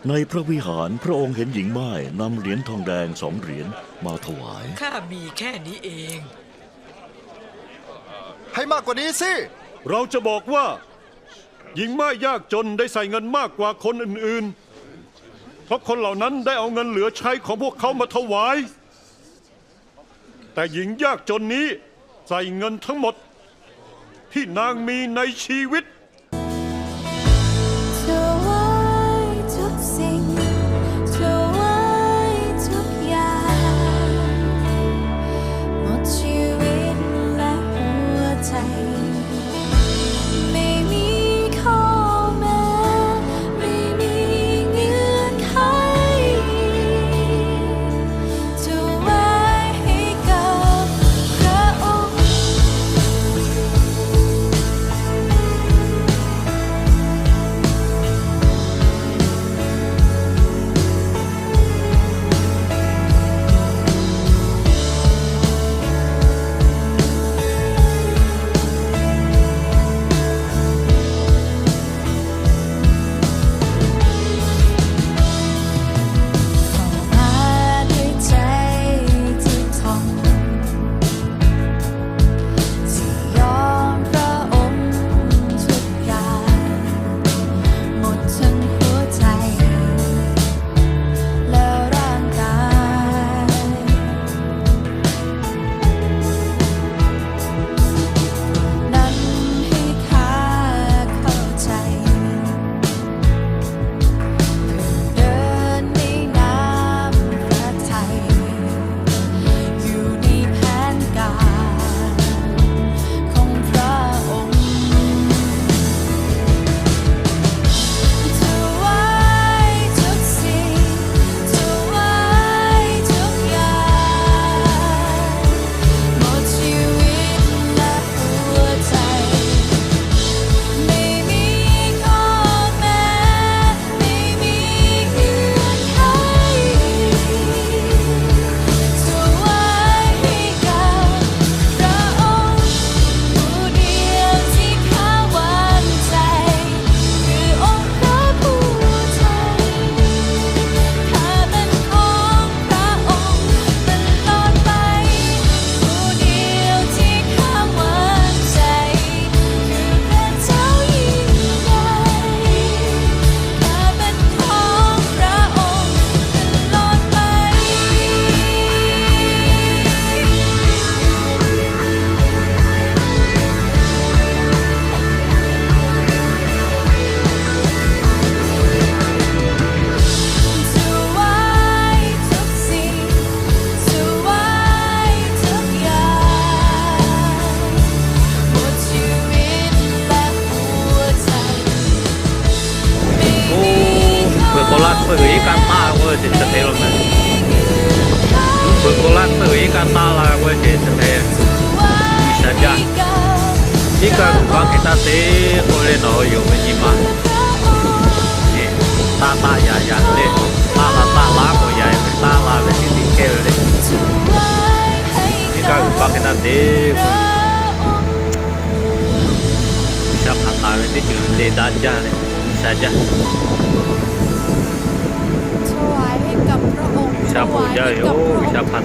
ในพระวิหารพระองค์เห็นหญิงม่ายนำเหรียญทองแดงสองเหรียญมาถวาย ข้ามีแค่นี้เอง ให้มากกว่านี้สิ เราจะบอกว่า หญิงม่ายยากจนได้ใส่เงินมากกว่าคนอื่นๆ เพราะคนเหล่านั้นได้เอาเงินเหลือใช้ของพวกเขามาถวาย แต่หญิงยากจนนี้ใส่เงินทั้งหมด ที่นางมีในชีวิต ถวายทุกสิ่ง ถวายทุกอย่าง หมดชีวิตและหัวใจ ไม่มีข้อแม้ ไม่มีเงื่อนไข ถวายให้กับพระองค์ เข้ามาด้วยใจที่ถ่อม ที่ยอมพระองค์ทุกอย่าง หมดทั้งหัวใจ และร่างกาย นำให้ข้าเข้าใจ เดินในน้ำพระทัย อยู่ในแผนการของพระองค์ ถวายทุกสิ่ง ถวายทุกอย่าง หมดชีวิตและหัวใจ ไม่มีข้อแม้ ไม่มีเงื่อนไข ถวายให้กับพระองค์ ผู้เดียวที่ข้าวางใจ คือองค์พระผู้ไถ่ ข้าเป็นของพระองค์ตลอดไป ผู้เดียวที่ข้าวางใจ คือพระเจ้ายิ่งใหญ่ ข้าเป็นของพระองค์ตลอดไป ถวายทุกสิ่ง ถวายทุกอย่าง หมดชีวิตและหัวใจ Oˇ, peuˬ k'awꞈ laˇ peuˬ iˉ kaˆ taˆ k'oˆ ve ce chi hk'e lo meh. Peuˬ k'awꞈ laˇ peuˬ iˉ kaˆ taˆ la k'oˆ ve ce chi hk'e. G'uiˬsha jaˇ. Iˉ kaˆ g'uiˬ baˆ hk'e taˇ te k'oˆ ve le, nawˬ hui yonˍ ve nyi ma. Taˆ taˆ yaꞈ yaꞈ le. Taˆ la taˆ la k'o yaꞈ ve, taˆ la ve teˇ teˇ kehˇ ve le. Iˉ kaˆ g'uiˬ baˆ hk'e taˇ te k'oˆ ve. G'uiˬsha hpanˍ taˍ ve teˇ ceuˬ le daꞈ jaˇ le. G'uiˬsha jaˇ. G'uiˬsha bon jaˇ ve yoˬ. G'uiˬsha hpanˍ